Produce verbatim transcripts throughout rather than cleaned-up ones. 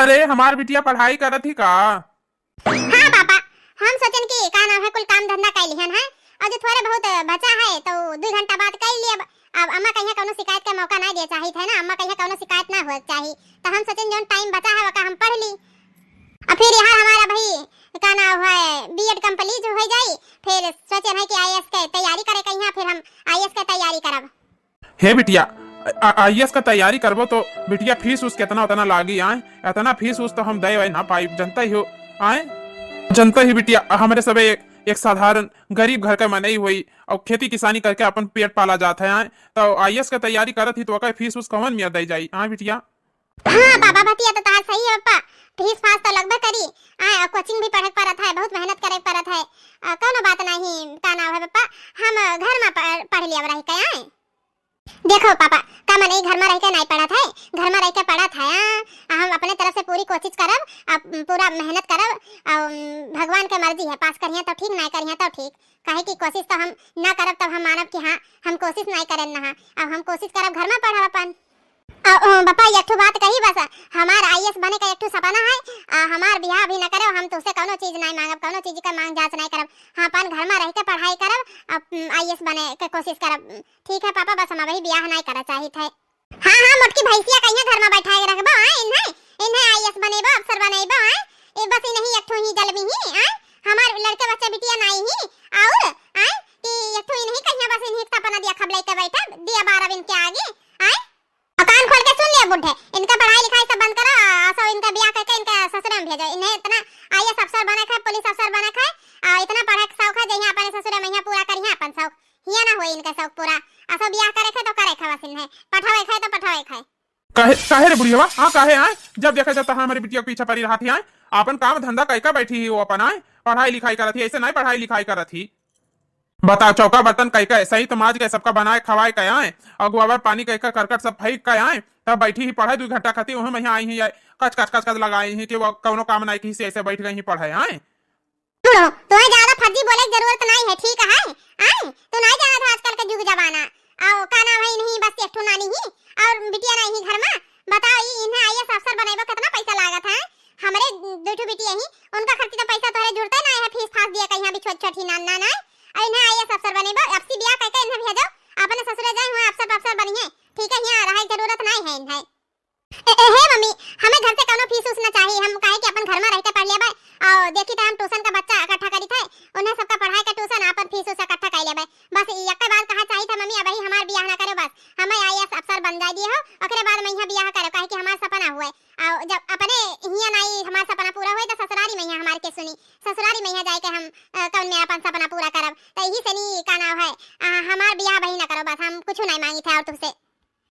अरे, हमार बिटिया पढ़ाई करत ही का? हाँ पापा, हम सोचन कि का नाम है, कुल काम धंधा कर लिहन है, और जो थोड़े बहुत बचा है तो दो घंटा बाद कर लिए। अब, अब अम्मा कहिया कौनो शिकायत का मौका ना दिया चाहित है ना, अम्मा कहिया कौनो शिकायत ना हो चाहिए, तो हम सोचन जौन टाइम बचा है वका हम पढ़ ली। और फिर यार हमारा भाई का नाम है बीएड कंप्लीट हो जाई, फिर सोचन है कि आईएएस के तैयारी करे कहिया, फिर हम आईएएस के तैयारी करब। हे बिटिया, आ-, आईएएस का तैयारी करबो तो बिटिया फीस उस केतना उतना लागी आए, एतना फीस उस तो हम दे वै ना पाई, जनता ही हो आए, जनता ही बिटिया, हमरे सबे एक, एक साधारण गरीब घर का मनई होई और खेती किसानी करके अपन पेट पाला जात है आए, तो आईएएस का तैयारी करत ही तो ओकर फीस उस कौन मिया दे जाई आए बिटिया? हाँ पापा, बतिया तो तहार सही है पापा, फीस फास तो लगबे करी आए, और कोचिंग भी पढ़े के पड़त है, बहुत मेहनत करे के पड़त है, आ, कौनो बात नहीं, का नाम है पापा, हम घर में पढ़, पढ़ लिया रही के आए। देखो पापा, का मनई घर में रह के नहीं पढ़त है, घर में रह के पढ़त है, आ, आ हम अपने तरफ से पूरी कोशिश करब, आ, पूरा मेहनत करब, आ, उम, भगवान के मर्जी है, पास करिया तो ठीक, नहीं करिया तो ठीक, काहे कि कोशिश तो हम ना करब तब हम मानब कि हाँ, हम कोशिश नहीं करेन ना, अब हम कोशिश करब घर में पढ़ब अपन। आ, ओ, पापा, एक ठो बात कही बस, हमार आईएएस बने का एक ठो सपना है, आ, हमार बियाह भी न करे, हम तुझसे कौनो चीज नहीं मांगब, कौनो चीज का मांग जांच नहीं करब, हम अपन घर में रह के पढ़ाई करब, अब, उम, आईएएस बने के कोशिश करब। ठीक है पापा, बस हम अबही बियाह नाई करा चाहित है। हाँ, हाँ, मोटकी भैंसिया कहिया घर में बैठा के रखबो, हाँ, इन्हें, इन्हें आईएएस बनेबो, अफसर बनेबो, हाँ, ये बस इन्हीं एक ठो ही जलमी ही, हाँ, हमार लड़के बच्चे बिटिया नाई ही, और, हाँ, कि एक ठो इन्हीं कहिया बस इन्हीं एक सपना दिया खब लेके बैठब, दिया बारह इनके आगे, हाँ। और कान खोल के सुन लिया बूढ़े, इनका पढ़ाई लिखाई सब बंद करो, आ, असो इनका बियाह करके इनका ससुरे में भेजो, इन्हें इतना आईएएस अफसर बने के, पुलिस अफसर बने के, आ, इतना पढ़े के शौक है, जइया अपने ससुरे में यहाँ पूरा करिया अपन शौक। हिया ना होई इनका शौक पूरा। असो बियाह करे खे तो करे खे बस इन्हें। पठावे खे तो पठावे खे। काहे, काहे रे बुढ़िया? हाँ, काहे आए? जब देखा जब तहाँ हमारे बिटिया के पीछे पड़ी रहत ही आए। आपन काम धंधा कई का बैठी ही वो अपन आए। पढ़ाई लिखाई करत ही, ऐसे नहीं पढ़ाई लिखाई करत ही। बताओ, चौका बर्तन कई का, सही तो माज के सबका बनाए खवाए के आए। अगुआवर पानी कई का करकट सब फेंक के आए। तब बैठी ही पढ़े दो घंटा खातिर, वहाँ मैं आई ही आए। कच कच कच कच लगाई ही कि वो कौनो काम नहीं की से ऐसे बैठ गई ही पढ़े आए। सुनो, तुम्हें ज्यादा फर्जी बोले की जरूरत नहीं है, ठीक है? आए, तू नहीं जानत है आजकल के जुग जमाना। आओ, का नाम है इन्हीं, बस एक ठो नानी ही और बिटिया नहीं ही घर में। बताओ, ई इन्हें आईएएस अफसर बनेबो, कितना पैसा लागत है? हमरे दो ठो बिटिया ही, उनका खर्ची तो पैसा तोहरे जुड़ते ना है, फीस फास दिया कहीं भी छोट छोट ही नान नान आए। और इन्हें आईएएस अफसर बनेबो, अब से बियाह करके इन्हें भेजो, अपने ससुरे जाए, वहाँ अफसर अफसर बनिए, ठीक है? यहाँ रहे की जरूरत नहीं है इन्हें। ए, ए, हे मम्मी, हमें घर से कौनो फीस उस न चाही, हम काहे कि अपन घर में रह के पढ़ लेबै। और देखी त हम ट्यूशन का बच्चा इकट्ठा करी थे, उन्हें सबका पढ़ाई का ट्यूशन, अपन फीस उस इकट्ठा कर लेबै। बस ये एक बात कहा चाही था मम्मी, अबही हमार बियाह ना करो बस, हमें आईएएस अफसर बन जाए दिए हो, ओकरे बाद में यहाँ बियाह करो, काहे कि हमार सपना हुए। और जब अपने हियाँ नाई हमार सपना पूरा हुए तो ससुरारी में यहाँ हमार के सुनी, ससुरारी में यहाँ जाए के हम, अ, कौन में अपन सपना पूरा करब। तो यही से नी का नाम है, अ, हमार बियाह बही ना करो बस, हम कुछ नहीं मांगी थे और तुझसे।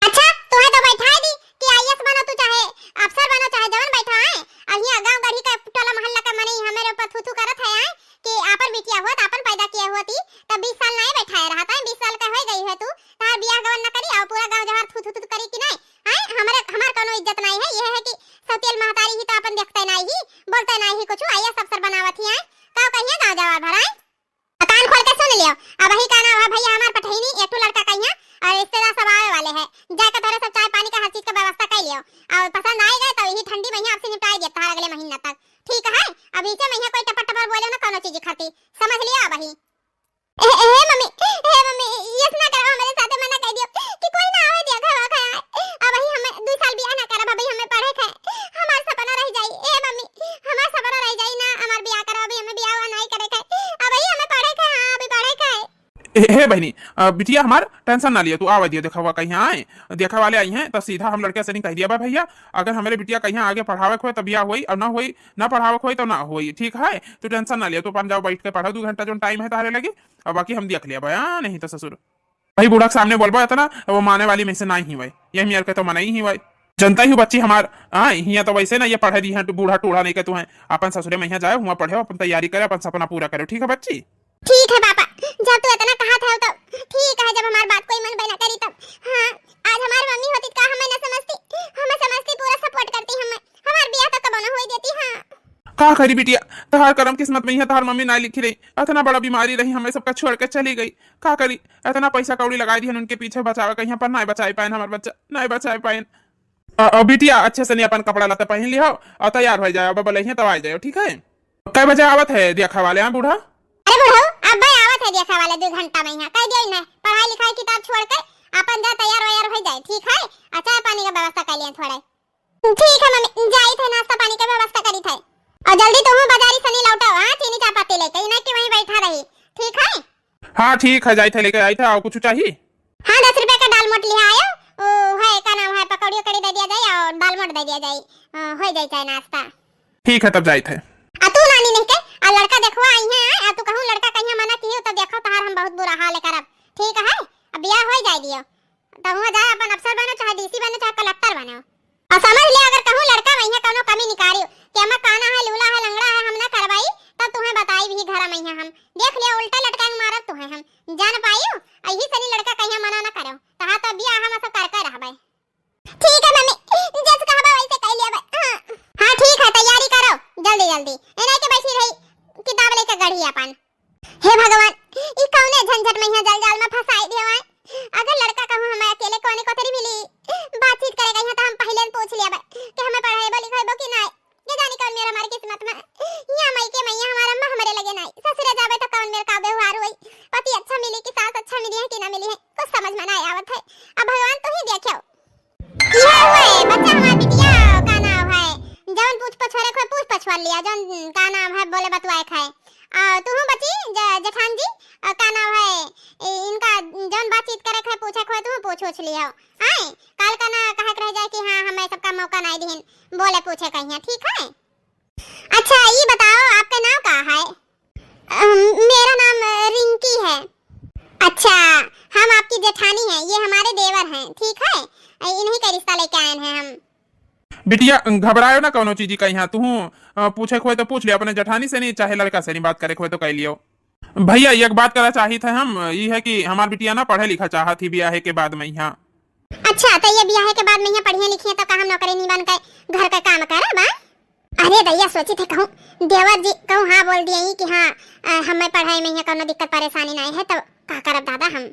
अच्छा, तोहे तो बैठाए दी कि आईएएस बनो तू, चाहे अफसर बनो, चाहे जवन बैठा है। और हियाँ गाँव गढ़ी का टोला मोहल्ला का मनई हमरे ऊपर थू थू करत है, आए, कि आपन बिटिया हुआ, आपन पैदा किया हुआ थी, तब बीस साल नहीं बैठाए रहा था, बीस साल का हो गई है तू, तार बियाह गवन न करी, और पूरा गाँव जवार थू थू थू करी कि नहीं? आए, हमारे, हमार कोनो इज्जत नहीं है, ये है कि सौतियल महतारी ही तो अपन देखते नहीं ही, बोलते नहीं ही कुछ, आईएएस अफसर बनावत ही, आए, का कहिए गाँव जवार भर, आए? कान खोल के सुन लियो, अबही का नाम है भैया हमार पठहिनी, एक ठो लड़का कहिया और रिश्तेदार सब आवे वाले हैं। जाके तोरे सब चाय पानी का हर चीज का व्यवस्था कर लियो और पसंद आए गए तो यही ठंडी महीना आपसे निपटाए दिया तोहर अगले महीना तक, ठीक है? अब इसे महीना कोई टपर टपर बोले ना कोनो चीज खाती, समझ लियो अबही। ए, ए, हे मम्मी, हे मम्मी, ये ना करो, हमारे साथ मना कर दियो कि कोई ना आवे दिया घर खाए। अबही हमें दो साल बियाह ना करब, अबही हमें पढ़े के है, हमार सपना रह जाई। ए मम्मी, हमार सपना रह जाई ना, हमार बियाह करो, अभी हमें बियाह हुआ नहीं करे के, अबही हमें पढ़े के है, हाँ, अभी पढ़े के है। ए, हे बहिनी, अ, बिटिया हमार टेंशन ना लियो, तू आवे दियो, देखा हुआ कहीं आए, देखा वाले आई हैं तो सीधा हम लड़के से नहीं कह दिया बा भैया, अगर हमारे बिटिया कहीं आगे पढ़ावे के होए तो बियाह होई, और ना होई, ना पढ़ावे के होई तो ना होई, ठीक है? तू टेंशन ना लियो, तू अपन जाओ बैठ के पढ़ो, दो घंटा जो टाइम है तारे लगी, और बाकी हम देख लिया बा, हाँ, नहीं तो ससुर। भाई बूढ़ा के सामने बोलबो इतना, वो माने वाली में से ना ही हुए, ये मेरे के तो मना ही हुए। जनता ही बच्ची हमार, हाँ, हियाँ तो वैसे ना ये पढ़े दी हैं, बूढ़ा टूढ़ा नहीं के तू है, अपन ससुरे में यहाँ जाए, हुआ पढ़े, अपन तैयारी करे, अपन सपना पूरा करे, ठीक है बच्ची? ठीक है पापा, जब तू इतना कहा था तो ठीक है, जब हमार बात कोई मन बना करी तब। हाँ, आज हमार मम्मी होती तो का हमें ना समझती, हमें समझती, पूरा सपोर्ट करती हमें, हमार बियाह तो कबो ना होई देती। हाँ। का करी बिटिया, तहार करम किस्मत में ही है, तहार मम्मी ना लिखी रही, इतना बड़ा बीमारी रही, हमें सबका छोड़ के चली गई। का करी, इतना पैसा कौड़ी लगाई दिहन उनके पीछे बचावे, कहीं पर ना बचाए पाएन हमार बच्चा, ना बचाए पाएन। अ, अ, बिटिया, अच्छे से नहीं अपन कपड़ा लत्ता पहन लिहो और तैयार हो जाओ, अब बोले तब आ जाओ, ठीक है? कै बजे आवत है देखा वाले, हाँ बूढ़ा? अरे बूढ़ा, अब भाई आवत है देखा वाले दो घंटा में यहाँ, कह दियो इन्हें पढ़ाई लिखाई किताब छोड़ के अपन जा तैयार वैयार हो जाए, ठीक है? अच्छा, पानी का व्यवस्था कर लिया थोड़ा। ठीक है मम्मी, जाई थे नाश्ता पानी के व्यवस्था करी थे। और जल्दी तुम बाजारी सनी लौटो, हाँ, चीनी चापाती लेके, इन्हें कि वहीं बैठा रही, ठीक है? हाँ ठीक है, जाई थे लेके आई थे, और कुछ चाहिए? हाँ, दस रुपए का दाल मोट लिहा आयो, ओ है का नाम है, पकौड़ी उकौड़ी दे दिया जाए और दाल मोट दे दिया जाए, अ, हो जाए चाहे नाश्ता। ठीक है, तब जाई थे। आ तू नानी नहीं के, आ लड़का देखवा आई है, आ तू कहूँ लड़का कहीं मना की हो, तब देखो तहार हम बहुत बुरा हाल करब, ठीक है? अब ब्याह हो जाए दियो, तब वहाँ जाए अपन अफसर बनो, चाहे डीसी बनो, चाहे कलेक्टर बनो। और समझ ले, अगर कहूँ लड़का वहीं कौनो कमी निकारियो कि अम्मा काना है, लूला है, लंगड़ा है, हम ना करवाई, तब तुम्हें बताई भी घर में हम। देख लिया, उल्टा लटका के मारब तुम्हें हम। जान पाइयो, यही सनी लड़का कहीं मना ना करो, तहा तो बियाह हम सब करके रहबे। ठीक है मम्मी, जस कहबा वैसे कह लिया बे। हाँ। हाँ ठीक है, तैयारी करो जल्दी जल्दी, एने के बैठी रही किताब लेके गढ़ी अपन। हे भगवान, ई कौने झंझट में यहाँ जल जाल में फंसाई दियो है। अगर लड़का कहूँ हमें अकेले कोने कोठरी मिली, बातचीत करेगा यहाँ तो हम पहले न पूछ लिया बे कि हमें पढ़ाएबो लिखाएबो कि नाय। ये जानी कौन मेरा हमारी किस्मत में। यहाँ माई के मैया हमारा अम्मा हमारे लगे नाय। ससुरे जाबे तो कौन मेरा का व्यवहार होई। पति अच्छा मिली कि सास अच्छा मिली है कि ना मिली है, कुछ समझ में ना आवत है। अब भगवान तू ही देखो। यह हुए बच्चा हमार बिटिया का नाम है, जौन पूछ पछोरे को पूछ पछोर लिया, जौन का नाम है बोले बतुआए खाए। आ, तू हूँ बची ज-, जेठान जी, आ, का नाम है, इ-, इनका जौन बातचीत करे खाए पूछे खाए तू पूछ उछ लिया। आए, काल का ना कहे के रह जाए कि हाँ, हमें सबका मौका नहीं दिहिन, बोले पूछे कहिया, ठीक है? अच्छा, ये बताओ, आपका नाम का है? अम, मेरा नाम, अ, रिंकी है। अच्छा, हम आपकी जेठानी हैं, ये हमारे देवर हैं, ठीक है? अ, इन्हीं का रिश्ता लेके आए हैं हम। बिटिया, घबरायो ना कौनो चीज का यहाँ। तू, अ, पूछे खोए तो पूछ लियो अपने जेठानी से नहीं, चाहे लड़का से नहीं, बात करे खोए तो कह लियो। भैया, एक बात करा चाहित है हम, ई है कि हमार बिटिया ना पढ़े लिखा चाहत ही बियाहे के बाद में यहाँ। अच्छा, तो ये बियाहे के बाद में यहाँ पढ़िए लिखिए तो का हम नौकरी नहीं बन के घर का काम करब, हाँ? अरे दैया, सोचित है कहूँ देवर जी कहूँ हाँ बोल दिए ही कि हाँ, अ, हमें पढ़ाई में यहाँ कौनो दिक्कत परेशानी नहीं है, तो का करब दादा हम?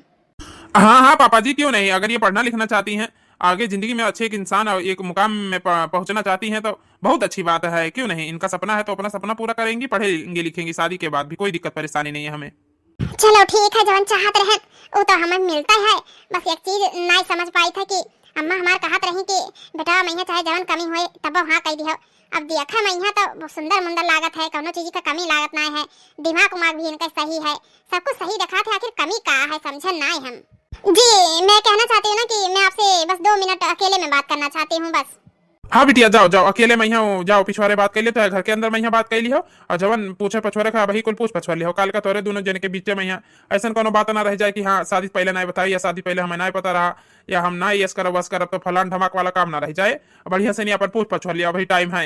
हाँ, हाँ, पापा जी, क्यों नहीं? अगर ये पढ़ना लिखना चाहती हैं, आगे जिंदगी में अच्छे एक इंसान और एक मुकाम में प-, पहुंचना चाहती हैं, तो बहुत अच्छी बात है, क्यों नहीं? इनका सपना है, तो अपना सपना पूरा करेंगी, पढ़ेंगी, लिखेंगी, शादी के बाद भी कोई दिक्कत परेशानी नहीं है हमें। चलो, ठीक है, जवन चाहत रहन, वो तो हमें मिलता है। बस एक चीज नाई समझ पाई था कि अम्मा हमार कहत रही कि बेटा, मैया चाहे जवन कमी होए, तब हाँ कह दियो। अब देखा, मैया तो सुंदर मुंदर लागत है, कौनो चीज का कमी लागत ना है, दिमाग उमाग भी इनका सही है, सब कुछ सही दिखात है, आखिर कमी का है, समझन ना है हम। जी, मैं कहना चाहती हूँ ना कि मैं आपसे बस दो मिनट अकेले में बात करना चाहती हूँ बस। हाँ बिटिया, जाओ, जाओ, अकेले में यहाँ जाओ, पिछवारे बात कर लियो, तो घर के अंदर में यहाँ बात कर लियो, और जवन पूछे पछवारे का वही कुल पूछ पछवार लियो। काल का तोरे दोनों जन के बीच में यहाँ ऐसन कोनो बात ना रह जाए कि हाँ, शादी पहले ना बताई या शादी पहले हमें ना पता रहा या हम ना यस करब, वस करब, तो फलान धमाक वाला काम ना रह जाए। बढ़िया से नहीं अपन पूछ पछवार लियो, अभी टाइम है।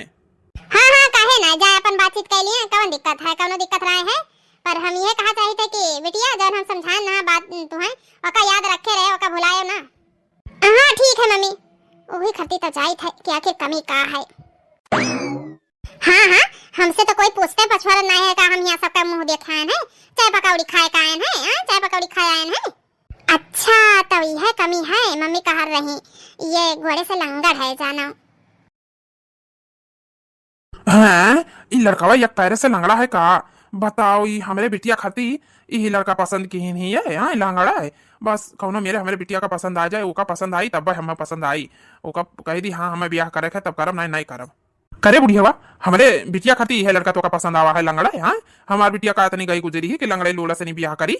हाँ, हाँ, काहे ना, जाए अपन बातचीत कर लिए, कौन दिक्कत है, कौनो दिक्कत रहा है। पर हम ये कहा चाहिए थे कि बिटिया, जौन हम समझाए ना बात तुहें, ओका याद रखे रहे, ओका भुलायो ना। हाँ, ठीक है मम्मी, वही खरती तो जाइत है कि आखिर कमी का है। हाँ, हाँ, हमसे तो कोई पूछते पछवार ना है का, हम यहाँ सबका मुँह देखे आए हैं, चाय पकौड़ी खाए का आए हैं, हाँ, चाय पकौड़ी खाए आए हैं। अच्छा, तो यह कमी है, मम्मी कह रही, ये घोड़े से लंगड़ है, जानो। हैं, ई लड़कवा एक पैरे से लंगड़ा है का? बताओ, ई हमरे बिटिया खाती ई लड़का पसंद की ही नहीं है, हाँ, लंगड़ा है। बस कौनो मेरे हमरे बिटिया का पसंद आ जाए, ओका पसंद आई, तब हमें पसंद आई। ओका कह दी, हाँ, हमें ब्याह करे है, तब करब, नहीं, नहीं करब। करे बुढ़िया, हमरे बिटिया खाती यह लड़का तो का पसंद आवा है, लंगड़ा है, हाँ? हमार बिटिया का इतनी गई गुजरी है कि लंगड़े लोला से नहीं ब्याह करी।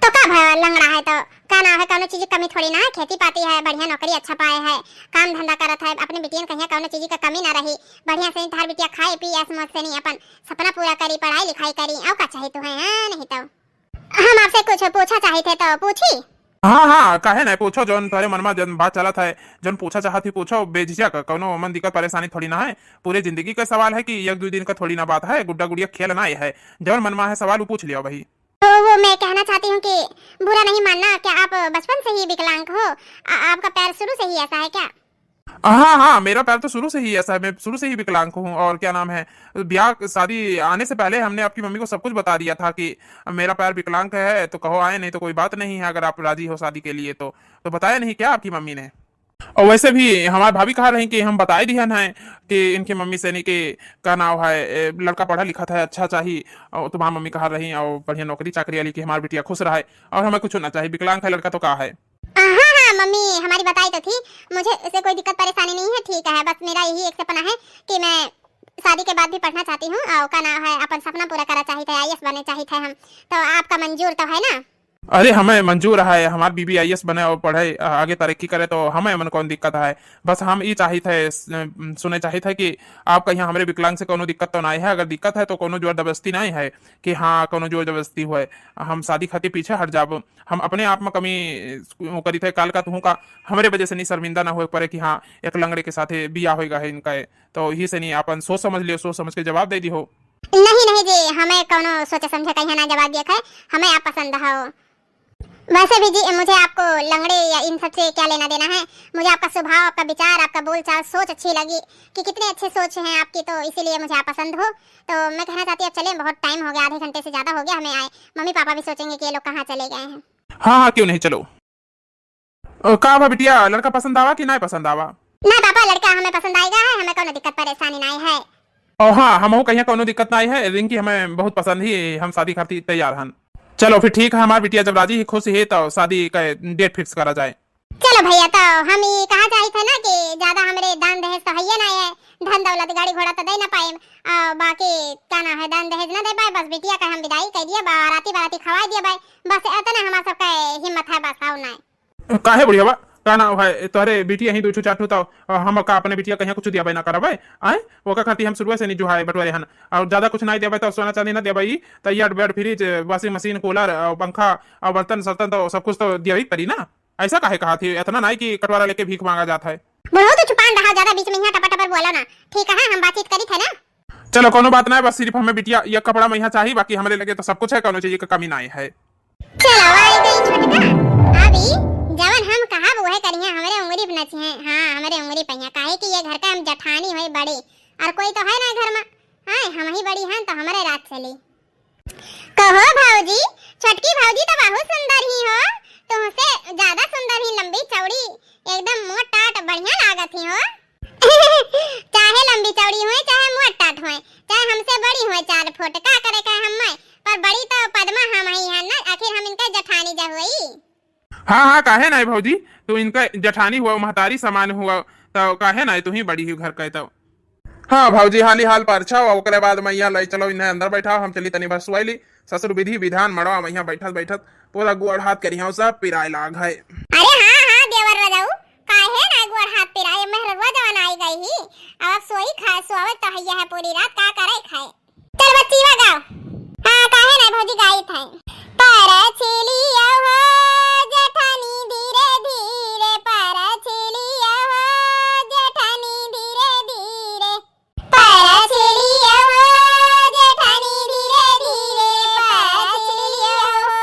तो का भवा, लंगड़ा है तो का ना है, कौनो चीज की कमी थोड़ी ना है, खेती पाती है, बढ़िया नौकरी अच्छा पाए है, काम धंधा करत है, अपने बिटियन कहिया कौनो चीज का कमी ना रही, बढ़िया से तहार बिटिया खाए पी ऐश मौज से नहीं अपन सपना पूरा करी, पढ़ाई लिखाई करी, और का चाहिए तुम्हें, हाँ, नहीं तो। हम आपसे कुछ पूछा चाहिए थे तो पूछी? हाँ, हाँ, काहे ना, पूछो, जौन तोरे मन में जौन बात चलत है, जौन पूछा चाहत ही पूछो, बेझिझक, कौनो मन दिक्कत परेशानी थोड़ी ना है, पूरे जिंदगी का सवाल है कि एक दो दिन का थोड़ी ना बात है, गुड्डा गुड़िया खेल ना है, जौन मन में है सवाल वो पूछ लियो भाई। तो वो मैं कहना चाहती हूँ कि बुरा नहीं मानना, क्या आप बचपन से ही विकलांग हो? आ-, आपका पैर शुरू से ही ऐसा है क्या? हाँ, हाँ, मेरा पैर तो शुरू से ही ऐसा है, मैं शुरू से ही विकलांग हूँ। और क्या नाम है, ब्याह शादी आने से पहले हमने आपकी मम्मी को सब कुछ बता दिया था कि मेरा पैर विकलांग है, तो कहो आए, नहीं तो कोई बात नहीं है, अगर आप राजी हो शादी के लिए तो। तो बताया नहीं क्या आपकी मम्मी ने? और वैसे भी हमार भाभी कहा रही कि हम बताए दिहन है कि इनकी मम्मी से नहीं कि का नाव है, ए, लड़का पढ़ा लिखा था, अच्छा चाही, और तुम्हार मम्मी कहा रही, और बढ़िया नौकरी चाकरी वाली, कि हमार बिटिया खुश रहे, और हमें कुछ ना चाही, विकलांग है लड़का तो का है। हाँ, हाँ, मम्मी हमारी बताई तो थी, मुझे इससे कोई दिक्कत परेशानी नहीं है, ठीक है, बस मेरा यही एक सपना है कि मैं शादी के बाद भी पढ़ना चाहती हूँ, और का नाव है, अपन सपना पूरा करा चाहित है, आईएएस बने चाहित है हम, तो आपका मंजूर तो है ना? अरे, हमें मंजूर है, हमार बीबी आईएएस बने और पढ़े, आ, आगे तरक्की करे, तो हमें एमन कौन दिक्कत है? बस हम ई चाहित है, स-, सुने चाहित है कि आपका यहाँ हमरे विकलांग से कौनो दिक्कत तो नहीं है, अगर दिक्कत है तो कौनो जोर जबरदस्ती नहीं है कि हाँ, कौनो जोर जबरदस्ती हुए, हम शादी खातिर पीछे हट जाब। हम अपने आप में कमी, अ, करित है, काल का तुहूँ का हमरे वजह से नहीं शर्मिंदा ना होए पड़े कि हाँ, एक लंगड़े के साथे बियाह होएगा है इनका, तो यही से नहीं, अपन सोच समझ लियो, सोच समझ के जवाब दे दिहो। नहीं, नहीं जी, हमें कौनो सोचे समझे कहीं ना जवाब दिया है, हमें आप पसंद हो। वैसे भी जी, मुझे आपको लंगड़े या इन सब से क्या लेना देना है, मुझे आपका स्वभाव, आपका विचार, आपका बोलचाल, सोच अच्छी लगी कि कितने अच्छे सोच हैं आपकी, तो इसीलिए मुझे आप पसंद हो। तो मैं कहना चाहती हूँ, आप चलें, बहुत टाइम हो गया, आधे घंटे से ज़्यादा हो गया हमें आए। मम्मी पापा भी सोचेंगे कि ये लोग कहाँ चले गए हैं। हाँ, हाँ, क्यों नहीं, चलो। ओ, का भा बिटिया, लड़का पसंद आवा कि नाय पसंद आवा? ना पापा, लड़का हमें पसंद आएगा है, हमें कौनो दिक्कत परेशानी नाय है। ओ हाँ, हमहू कहिया कौनो दिक्कत नाय है, रिंकी हमें बहुत पसंद ही, हम शादी खातिर तैयार हन। चलो फिर ठीक है, हमार बिटिया जब राजी ही खुश ही तो शादी का डेट फिक्स करा जाए। चलो भैया, तो हम ई कहा चाहित है ना कि ज्यादा हमरे दान दहेज तो हइये ना है, धन दौलत गाड़ी घोड़ा तो दे ना पाएम, आ, बाकी का ना है, दान दहेज ना दे पाए, बस बिटिया का हम विदाई कर दिया, बाराती बाराती खवाई दिया भाई, बस इतना हमार सबका हिम्मत है, बस और ना। काहे बुढ़िया बा, का ना है, तोहरे बिटिया ही दू ठो चार ठो तो, आ, हम का अपने बिटिया कहीं कुछ दिया ना करबे, आए, ओका खातिर हम शुरुए से नहीं जुहाए बटोरे हन, और ज्यादा कुछ नहीं देबे तो सोना चांदी ना देबे, तो ये बेड फ्रिज, वॉशिंग मशीन, कूलर, और पंखा, और बर्तन सर्तन तो सब कुछ तो दिया ही पड़ी ना। ऐसा काहे कहा थी? इतना नाई कि कटोरा लेके भीख मांगा जात है। बुढ़ऊ तो चुपान रहा, ज्यादा बीच में यहाँ टपर टपर बोलो ना, ठीक है, हम बातचीत करी थे ना। चलो कोनो बात ना है, बस सिर्फ हमें बिटिया ये कपड़ा में यहाँ चाहिए, बाकी हमारे लगे तो सब कुछ है, कोनो चीज की कमी नहीं है। चलो आई गई छोटका, अभी जवन हम कहा वो है करिए, हमारे उंगली पे नचिए, हाँ हमारे उंगली पे यहाँ, काहे कि ये घर का हम जठानी हुए बड़ी, और कोई तो है ना घर में, हाँ हम ही बड़ी हैं तो हमारे राज चली। कहो भौजी, छोटकी भौजी तो बहुत सुंदर ही हो, तुमसे ज्यादा सुंदर ही, लंबी चौड़ी, एकदम मोट टाट बढ़िया लागत ही हो। चाहे लंबी चौड़ी हुए, चाहे मोट टाट हुए, चाहे हमसे बड़ी हुए चार फुट, का करे का हम, पर बड़ी तो पद्मा हम ही है ना, आखिर हम इनका जठानी जब हुई। हाँ, हाँ, काहे नाई भौजी, तू इनका जठानी हुआ, महतारी समान हुआ, तो काहे नाई तू ही बड़ी ही घर का तो। हाँ भौजी, हाली हाल परछाओ, ओकरे बाद मैया ले चलो इन्हें अंदर बैठाओ, हम चली तनी भर सुआई ली। ससुर विधि विधान मड़वा मैया बैठत बैठत पूरा गोड़ हाथ करिया सब पिराए लाग है। अरे हाँ, हाँ, देवर रजाऊ, काहे ना गोड़ हाथ पिराए, मेहरवा जवान आई गई ही, अब सोई खाए, सोवे तो हैया है पूरी रात, का करे खाए। चल बच्ची, वा गाओ। हाँ, काहे ना भौजी, गाइत है। परछिलिया हो जेठानी धीरे धीरे, परछिलिया हो जेठानी धीरे धीरे, परछिलिया हो जेठानी धीरे धीरे, परछिलिया हो।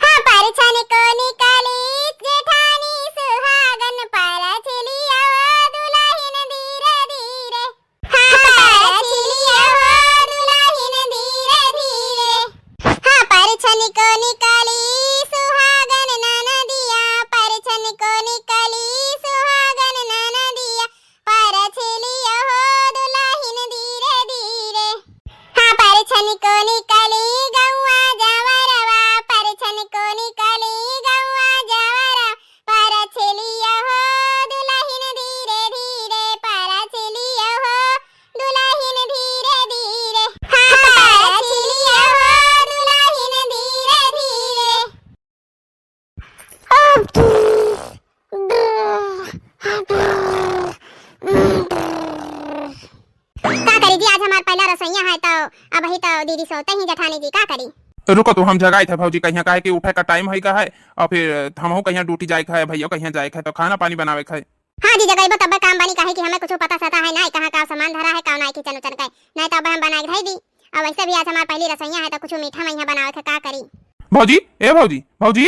हाँ, परछन को निकाली जेठानी सुहागन, परछिलिया हो दुलहिन धीरे धीरे। हाँ, परछिलिया हो दुलहिन धीरे धीरे। हाँ, परछन को निकाली सुहागन ननदिया, परछन को निकाली सुहागन ननदिया, परछिलिया हो दुलहिन धीरे धीरे। हाँ, परछन को निकाली गौआ जवरवा, परछन को निकाली गौआ जवरवा, परछिलिया हो दुलहिन धीरे धीरे, परछिलिया हो दुलहिन धीरे धीरे। हाँ, परछिलिया हो दुलहिन धीरे धीरे। का करी जी, आज हमार पहला रसोइया है तो अबही तो दीदी सोते ही जेठानी जी, का करी? रुको तो हम जगाई थे भौजी, कहिया काहे कि उठे का टाइम होई का है, और फिर हमहू कहिया ड्यूटी जाए का है, भैया कहिया जाए का है, तो खाना पानी बनावे का है। हाँ जी, जगइबो तब्बे काम बनी, काहे कि हमें कुछ पता सता है ना, कहाँ का सामान धरा है, का ना किचन उचन का, नहीं तो अब हम बनाए के धई दी। और वैसे भी आज हमार पहली रसोइया है तो कुछ मीठा मइहा बनावे का, का करी? भौजी, ए भौजी, भौजी,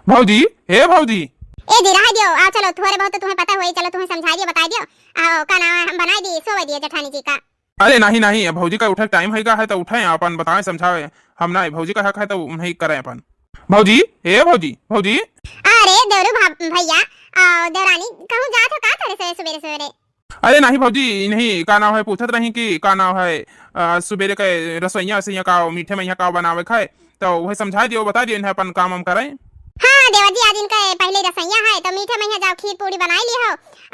भौजी, ए भौजी। ए जी, रहा दियो, आओ चलो, थोड़े बहुत तो तुम्हें पता हुई, चलो तुम्हें समझा दियो, बता दियो, आओ का नाम है, हम बनाए दी, सोवे दिए जेठानी जी का। अरे नहीं, नहीं, भौजी का उठे टाइम है का है तो उठे, अपन बतावे समझावे, हम ना भौजी का हक है तो उन्हें करे अपन। भौजी, ए भौजी, भौजी। आ, अरे देवरू भा-, भइया, अ, देवरानी, कहूँ जात हो का तरे से सुबेरे सुबेरे? अरे नाहीं भौजी, इन्हीं का नाव है, पूछत रही कि का नाव है, अ, सुबेरे के रसोइया वसोइया का, मीठे मइहाँ का बनावे खाए, तो वही समझाइ दियो, बताइ दियो, इन्हें अपन काम वाम करे। हाँ देवर जी, आज इनके पहिले रसोइया है, तो मीठे मइहाँ जाओ, खीर पूड़ी बनाइ लिहो,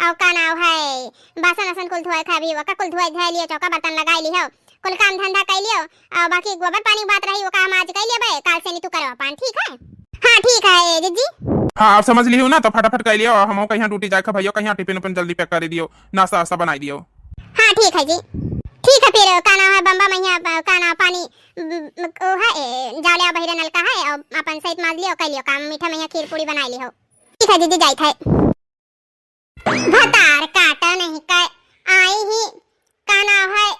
और का नाव है, बासन वासन कुल धोए खाए भी, ओका कुल धोए धाए लियो, चौका बर्तन लगाइ लिहो, कुल काम धंधा कइ लियो, और बाकी गोबर पानी बात रही, ओका हम आज कइ लेबे, काल से नी तू करो अपन, ठीक है? हाँ, ठीक है, जिज्जी। हाँ, अब समझ लिहो ना, तो फटाफट कइ लियो, हमहू कहिया ड्यूटी जाए के, भइयो कहिया टिफिन उफिन जल्दी पैक करि दियो, नाश्ता वास्ता बनाइ दियो। हाँ, ठीक है जी। ठीक है, फिर का नाव है, बम्बा मइहाँ, का नाव, पानी, म, म, ओ है, ए, जाओ ले आओ, बहिरे नलका है, और अपन सहित माज लियो, कइ लियो काम, मीठा मइहाँ खीर पूड़ी बनाइ लिहो। ठीक है जिज्जी, जाइत है। भतार काटा नहीं का आई ही, का नाव है,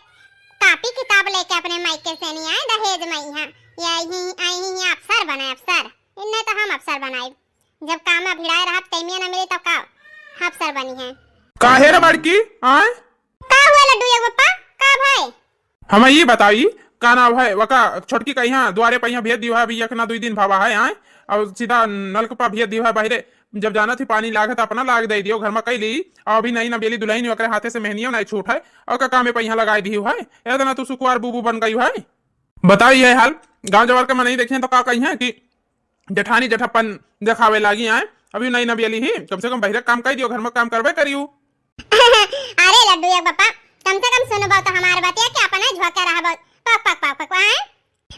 कापी किताब लेके अपने मायके से नी आए दहेज मइहाँ। ये आई ही, आई ही अफसर बने अफसर। इन्हें तो हम अफसर बनाइब। जब काम में भिड़ाए रहब, तैमिया न मिली तब का अफसर बनी है। काहे रे बड़की, आए? का हुआ लड्डू एक बप्पा, का भाई? हमें ई बताई, का नाव है, वका छोटकी का इहाँ दुआरे पे इहाँ भेज दियो है, अभी एक ना दुई दिन भवा है, आए, और सीधा नलक पा भेज दियो है बहिरे। जब जानत ही पानी लागे त अपना लाग दे दियो, घर में कइ ली, और अभी नई नबेली दुलहिन ओकरे हाथे से मेहनियो नाहीं छूट है, और का कामे पे इहाँ लगाइ दियो है, एतना तू सुकुवार बूबू बन गई है। बताई है हाल, गाँव जवार के मनई देखिए तो का कही है कि जेठानी जेठप्पन देखावे लागी आए। अभी नई नबेली ही, कम से कम बहिरे काम कइ दियो, घर में काम करबे करियो। अरे लड्डू एक बप्पा, कम से कम सुनबो तो हमार बतिया कि अपना झोंके रहबो। पक, पक, पक, पक, आए।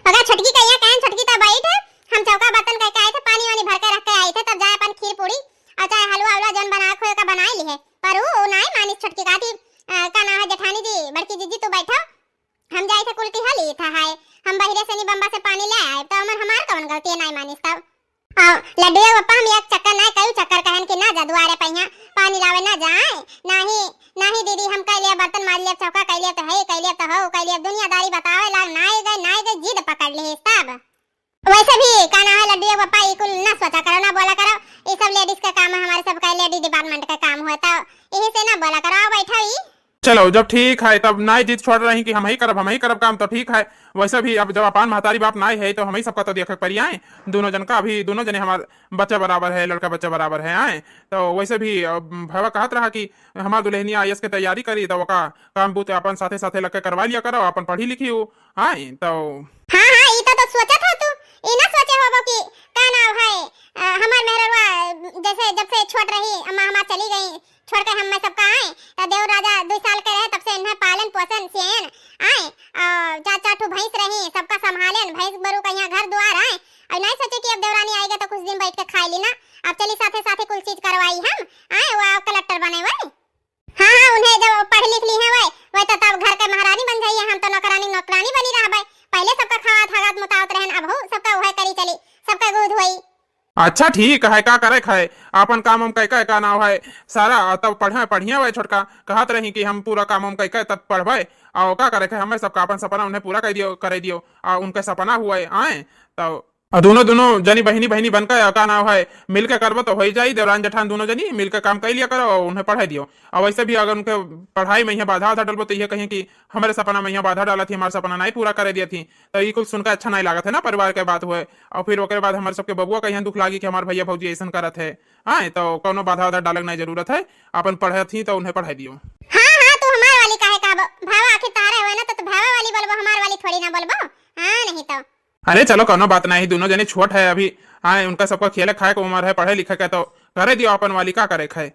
मगर छोटकी कहिया कहन, छोटकी तो बैठ, हम चौका बर्तन कइ के आए थे, पानी वानी भर के रख के आए थे, तब जाए अपन खीर पूड़ी और चाहे हलवा उलवा जौन बनाए खोए का बनाए लिहे। पर ऊ, ऊ नाहीं मानिस छोटकी का थी, अ, का नाम है जेठानी जी, बड़की जीजी तू बैठो, हम जाई थे कुल टिहा ली था है, हम बहिरे से नी बम्बा से पानी ले आए, तो हमर हमार कौन गलती है, नाहीं मानिस तब। आओ, लड्डू के पप्पा, हम एक चक्कर नाहीं, कई चक्कर कहन कि ना जा दुआरे पहिया पानी लावे ना जाए, नाहीं, नाहीं दीदी, हम कइ लिया बर्तन माज लिया, चौका कइ लिया तो है, कइ लिया तो हो, कइ लिया दुनियादारी बतावे लाग, नाहीं गए, नाहीं गए, जिद पकड़ ली तब। वैसे भी का नाम है लड्डू के पप्पा, ई कुल ना सोचा करो, ना बोला करो, ई सब लेडीज का काम है, हमारे सब का लेडीज डिपार्टमेंट का काम होता, यही से ना बोला करो, आओ बैठो ई। चलो, जब ठीक है, तब नाई जिद छोड़ रही कि हम ही करब, हम ही करब काम, तो ठीक है। वैसे भी अब जब अपन महतारी बाप नाई है, तो हम ही सबका तो देखे के पड़ी आए। दोनों जन का, अभी दोनों जने हमार बच्चा बराबर है, लड़का बच्चा बराबर है, आए। तो वैसे भी, अ, भवा कहत रहा कि हमार दुल्हनिया आईएएस के तैयारी करी, तो ओका काम बूते अपन साथे साथे लग के करवा लिया करो, अपन पढ़ी लिखी हो, आए। तो हाँ, हाँ, ई तो, तो सोचत हो तू, ई ना सोचे होबो कि का नाम है, अ, हमार मेहररुआ, जैसे जब से छोट रही, अम्मा हमार चली गई, छोड़ के हम मैं सबका आए, त देव राजा दुई साल के रहे, तब से इन्हें पालन पोषण सेन आए, और चार, चार ठो भैंस रही, सबका संभालेन, भैंस बरू का यहाँ घर दुआर आए, और नहीं सोचे कि अब देवरानी आएगा तो कुछ दिन बैठ के खाए ली ना, अब चली साथे साथे कुल चीज करवाई हम, आए, वो कलेक्टर बने वही। हाँ, हाँ, उन्हें जब पढ़ लिख ली है वही, वही तो तब घर के महारानी बन जाइए, हम तो नौकरानी, नौकरानी बनी रहबे, पहले सबका खवात हगात मुतावत रहन, अब हो सबका वह करी चली, सबका दूध होई। अच्छा ठीक है, का करे खाए, आपन काम हम कई का, का नाव है, सारा तब पढ़े, पढ़िया हुआ छोटका, कहत रही कि हम पूरा काम हम कई का तब पढ़बे, और का करे खाए, हमें सबका अपन सपना उन्हें पूरा कर दियो, करे दियो, आ उनके सपना हुआ है, आए, तो, और दोनों, दोनों जनी बहिनी, बहिनी बनकर, का नाव है, मिलके करबो तो हो ही जाई, देवरान जेठान दोनों जनी मिलके काम कर लिया करो और उन्हें पढ़ाई दियो। और वैसे भी अगर उनके पढ़ाई में यहाँ बाधा, बाधा डलबो तो ये कहीं कि हमारे सपना में यहाँ बाधा डाला थी, हमारा सपना नहीं पूरा करे दिया थी, तो ई कुल सुनकर अच्छा नहीं लागत है ना, परिवार के बात हुए। और फिर ओकरे बाद हमारे सबके बबुआ का यहाँ दुख लागी कि हमार भैया भौजी ऐसन करत है। हाँ, तो कौनो बाधा वाधा डाले के नहीं जरूरत है, अपन पढ़त ही तो उन्हें पढ़ाई दियो। हाँ, हाँ, तू हमार वाली काहे कहबो? भावा आखिर तारे हुए ना, तो, तो भावा वाली बोलबो, हमार वाली थोड़ी ना बोलबो। हाँ, नहीं तो। अरे चलो, कौनो बात नहीं, दोनों जने छोट है अभी। हाँ, उनका सबका खेले खाए के उम्र है, पढ़े लिखे के, तो करे दियो अपन वाली, का करे खाए।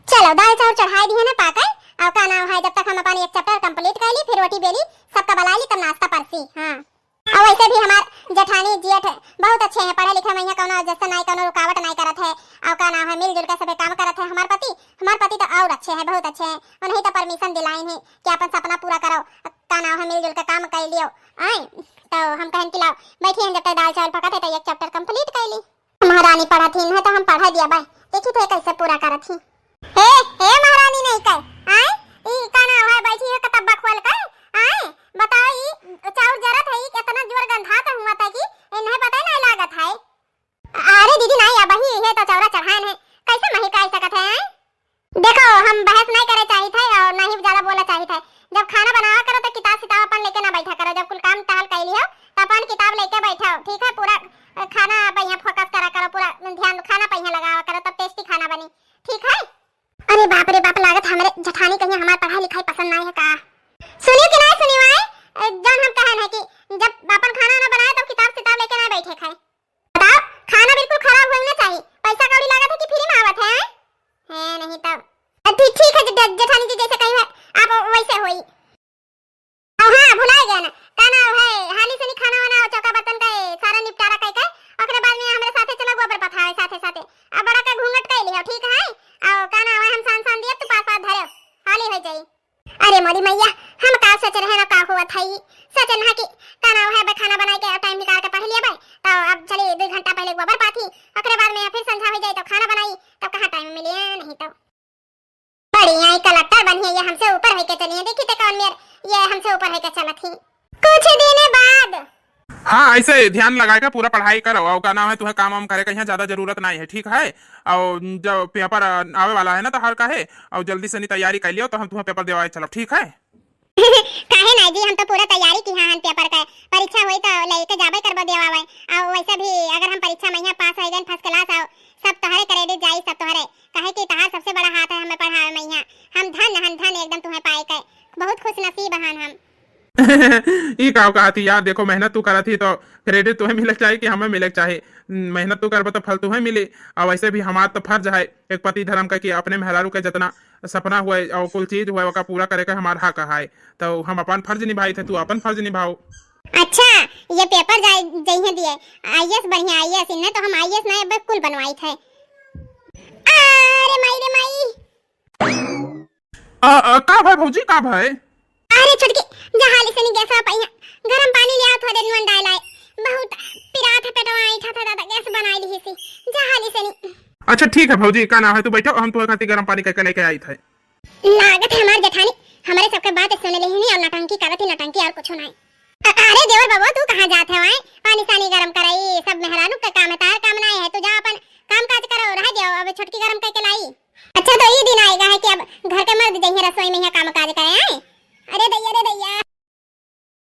चलो, दाल चाउर चढ़ाए दिए ना पाके, और का नाम है, जब तक हम अपन एक चैप्टर कंप्लीट कर ली, फिर रोटी बेली, सबका बला ली, तब नाश्ता परसी। हाँ, और वैसे भी हमार जेठानी जेठ बहुत अच्छे हैं, पढ़े लिखे में यहाँ कौनो जैसे नहीं, कौनो रुकावट नहीं करत है, और का नाम है, मिलजुल के सभी काम करत है। हमार पति, हमार पति तो और अच्छे हैं, बहुत अच्छे हैं, उन्हें तो परमिशन दिलाइन है कि अपन सपना पूरा करो, का नाम है, मिलजुल के काम कर लियो। आए, तो हम कहन कि लाओ, बैठी हैं, जब तक दाल चावल पकत है, तो एक चैप्टर कंप्लीट कर ली। महारानी पढ़त ही, नहीं तो हम पढ़ा दिया बाय। देखी थे कैसे पूरा करत ही। हे, हे महारानी नहीं कह, आए, ई का नाम है, बैठी है कतब्बा खोल कर, आए, बताओ, ई चाउर जरत है, ई इतना जोर गंधात हुआ था कि इन्हें पता नहीं लागत है। अरे दीदी, नहीं, अब ही ये तो चौरा चढ़ाएन है, कैसे महकाई सकत है, आए? देखो, हम बहस नहीं करे चाहित है और ना ही ज्यादा बोला चाहित है। जब खाना बनावा करो तो किताब सिताब अपन लेके ना बैठा करो, जब कुल काम टहल कर लियो तो अपन किताब लेके बैठो, ठीक है? पूरा, अ, खाना पे यहाँ फोकस करा करो, पूरा ध्यान से ध्यान लगाए के पूरा पढ़ाई करो, और का नाम है, तुहे काम वाम करे के यहाँ ज्यादा जरूरत नहीं है, ठीक है? और जब पेपर आवे वाला है ना तोहार का है, और जल्दी से नहीं तैयारी कर लियो, तो हम तुहे पेपर देवाए चलब, ठीक है? काहे ना जी, हम तो पूरा तैयारी किहा हन पेपर के, परीक्षा होई तो लेके जाबे करबो देवावे। और वैसे भी अगर हम परीक्षा में यहाँ पास हो गए first class, और सब तोहरे credit जाई, सब तोहरे, काहे कि तोहार सबसे बड़ा हाथ है हमें पढ़ावे में यहाँ। हम धन हन, धन एकदम तुहे पाए के, बहुत खुश नसीब हन हम। ई का कहत ही यार, देखो मेहनत तू करत ही तो credit तुहे मिले के चाही कि हमें मिले के चाही? मेहनत तू करबो तो फल तुहे मिली। और वैसे भी हमार तो फर्ज है एक पति धर्म का कि अपने मेहरारू के जितना सपना हुए और कुल चीज हुए ओका पूरा करे के हमार हक है, तो हम अपन फर्ज निभाई थे, तू अपन फर्ज निभाओ। अच्छा, ये पेपर जाए जइहे दिए, आईएएस बढ़िया आईएएस, इन्हें तो हम आईएएस नहीं अब कुल बनवाई थे। अरे माई रे माई। आ, आ, का भाई भौजी, का भाई? अरे छोटकी, जहाली से नहीं गैस आप यहाँ गरम पानी ले आओ, थोड़े नून डाल आए, बहुत पिरात है पेटवा, ऐठा था दादा, गैस बनाई ली सी, जहाली से नहीं। अच्छा ठीक है भौजी, का ना है, तू बैठो, हम तुम्हारे खातिर गरम पानी करके लेके आई थे। लागत है हमार जेठानी हमारे सबके बात सुन लेहिनी और नटंकी करत ही, नटंकी और कुछ नहीं। अ-, अरे देवर बाबू, तू कहाँ जात है? वहाँ पानी सानी गरम कराई, सब मेहरानू का काम है, तार काम नहीं है, तू जा अपन काम काज करो, रह जाओ, अब छोटकी गरम करके लाई। अच्छा, तो ये दिन आएगा है कि अब घर के मर्द जइहे रसोई में यहाँ काम काज करे, आए? अरे दैया रे दैया।